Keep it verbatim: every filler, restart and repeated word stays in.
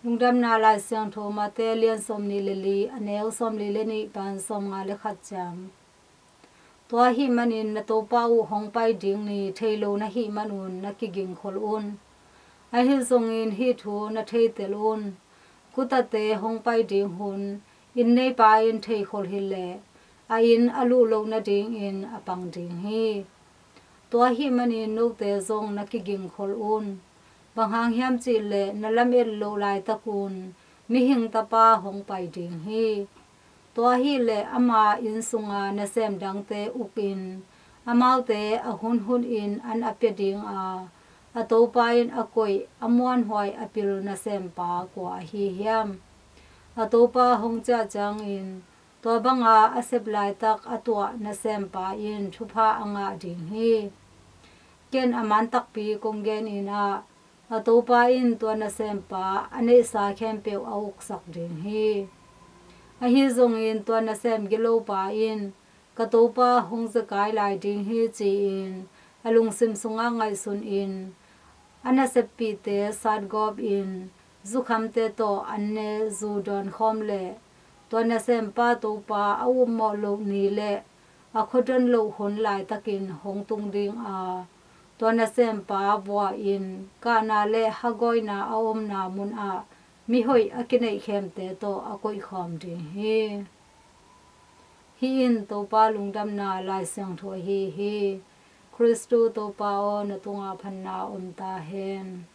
Lungdamna Lai Siangtho Mate lian sawmnih le li, a neu sawmli le nih pan sawmnga le khat ciang. Tua ahih manin na Topa uh hong pai ding ni thei lo na hih manun na kigingkhol un. Ahi zongin hih thu na theitel un: kutate hong pai ding hun inn neipa in theikhol hileh, a inn a luh loh nadingin a pang ding hi. Tua ahih manin note zong na kigingkhol un. Bang hang hiam cih leh na lamet loh laitakun Mihing Tapa hong pai ding hi. Tua ahih leh ama inn sunga nasem dangte ukin, amaute a hunhunin an a pia dinga, a topa in a koih, a muanhuai a pil nasempa kua ahi hiam? A topa hong ciah ciangin tua banga a sep laitak a tuah nasempa in thupha a ngah ding hi. Ken a man takpi kong genin ah, a topa in tua nasempa a neihsa khempeuh a uksak ding hi. Ahi zongin tua nasem gilopa in, "Ka topa hong zekai lai ding hi," ci-in a lungsim sungah ngaihsunin, a naseppihte satgawpin, zukhamte tawh an ne zu dawnkhawm leh, tua nasempa topa a upmawh loh ni le a khuadon loh hun laitakin hong tung dinga, tua nasempa vua in kahna le hagawina a omna munah mihoih a kineih khemte tawh a koihkhawm ding hi. Hih in Topa Lungdamna Lai Siangtho ahi hi. Khristu Topa aw, na tungah phatna om ta hen.